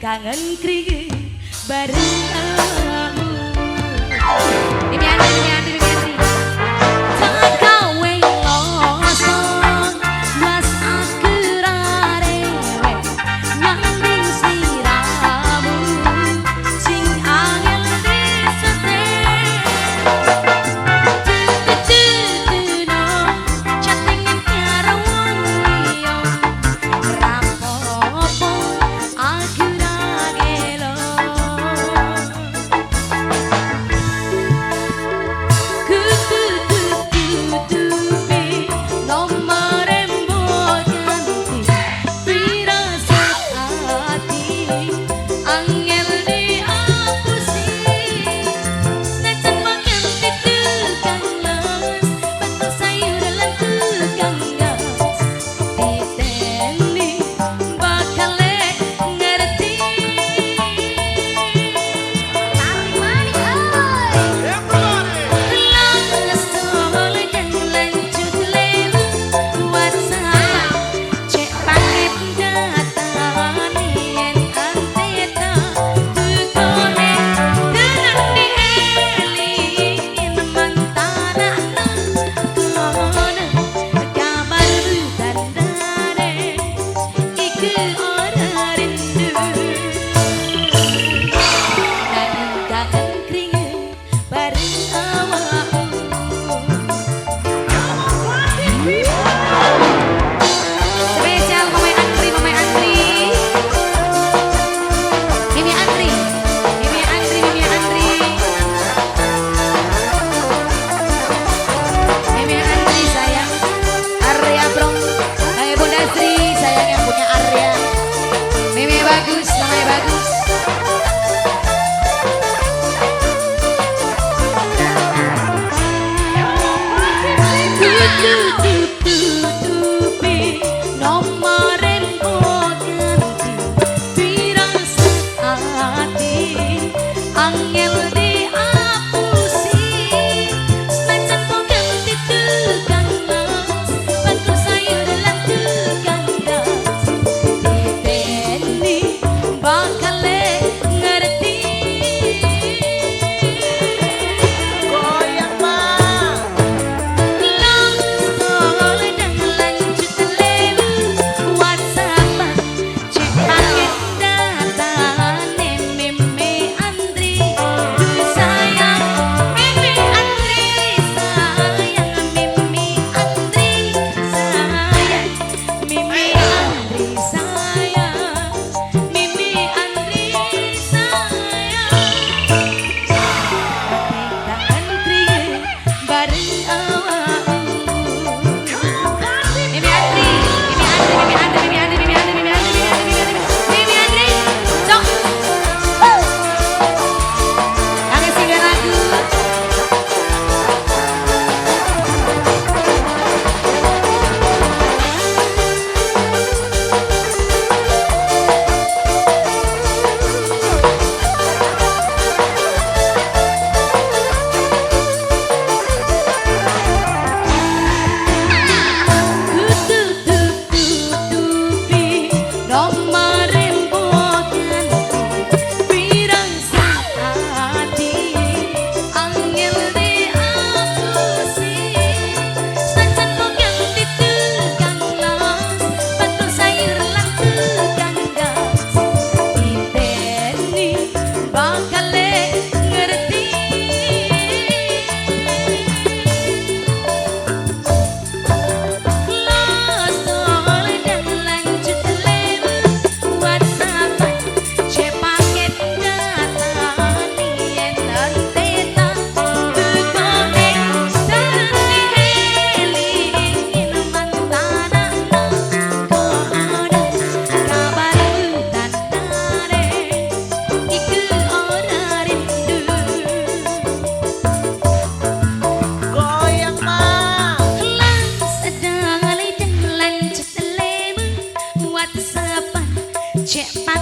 Kangen krige bareng kamu. Mimi Andri, Mimi Andri, Mimi Andri. Tak gawe losong, blas aku ra rewek, nyanding sliramu sing angel disetek. Tutututuno, chattingan karo wong liya, rapopo aku ra gelo. Kututututupi nomor mbok ganti, firasat ati angel diapusi. Senajan mbok ganti tukang las, bakul sayur lan tukang gas, titeni bakal ngerti. Tarik manik oi. Langsung dan lanjut lewat WhatsApp, cek paket data yen anteta tukone tenan dielingin mantan kono kabar tandane iku ora rindu. Nanging kangen kringe bareng awakmu. Spesial Mamai Andri, Mamai Andri, Mimi Andri, Mimi Andri, Mimi Andri, Mimi Andri sayang, Arya Brong, Mami Bunda Sri sayang yang punya Arya, Mimi bagus, Mamai bagus. Tutututupi nomor mbok ganti, firasat ati angel diapusi. Senajan mbok ganti tukang las, bakul sayur lan tukang gas, titeni bakal ngerti. Goyang Ma. Langsung dan lanjut lewat WhatsApp, cek paket data Mimi Andri, du sayang Mimi Andri sayang, Mimi Andri sayang, Mimi Andri sayang, Mimi Andri sayang. Kangen krige bareng awakmu. Mimi Andri, Mimi Andri, Mimi Andri, Mimi Andri, Mimi Andri, Mimi Andri, Mimi Andri, Mimi Andri, Mimi Andri, cok. Kangen singgah lagu. Kututututupi nomor mbok ganti, firasat ati angel diapusi. Senajan mbok ganti tukang las, bakul sayur lan tukang gas, titeni bakal ngerti. Langsung dan lanjut lewat WhatsApp, cek paket data yen anteta tukone tenan dielingin mantan kono kabar tandane iku ora rindu. Goyang Ma. Sedang dan lanjut lewat WhatsApp, cek paket